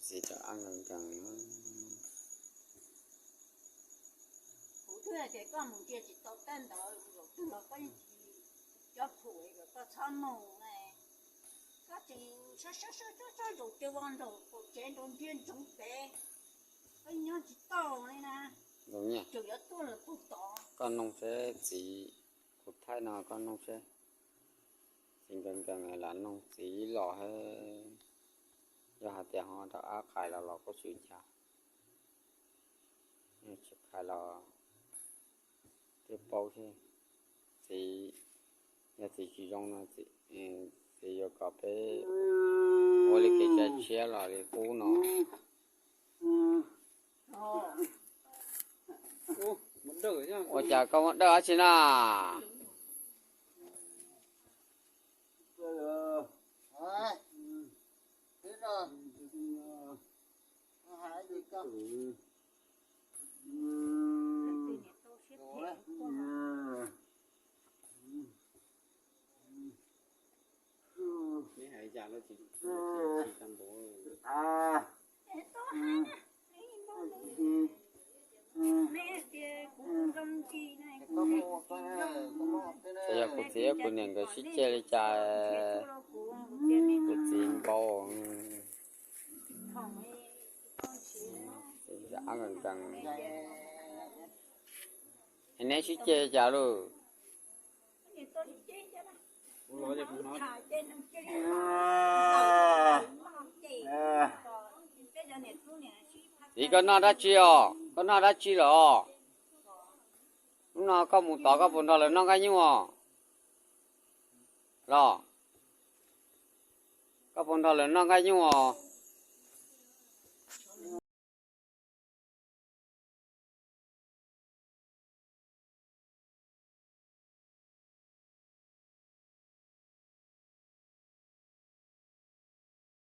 Txiv rov qab nkees nkees. Kuv twb hais tias koj mus ntsia tsis tau tej ntawd, zaum twg los koj yeej tsis cov pum kom koj txhob mus ne. Koj tseem sab sab sab sab zaum twg vau nraum qaum tsev nraum ntsia ntsoov pem, koj nyob tsis tau li na. Tseem yuav tuaj lawm puag tod. Koj noog seb txiv, kuv thaij no koj noog seb. Txiv nkees nkees lam noog txiv los. Yog hais tias ho rov qab qhais los los kuj tsis ua cas, tsis qhais los twb paub thiab. Txiv, yog txiv tsis zoo no, txiv yuav kom peb ua li kev cai tshiab los li qub no. Ua cas koj muab dawj dab tsi na? Ces yog kuv txiv kuv niam nkawd sib ceg li cas, kuv txiv npau. Neb sib ceg li cas lauj? Txiv, koj noj dab tsi os? Koj noj dab tsi lawm os? Hnub no koj mus tod koj puas nrog lawv noj nqaij nyuj os? Los, koj puas nrog lawv noj nqaij nyuj os?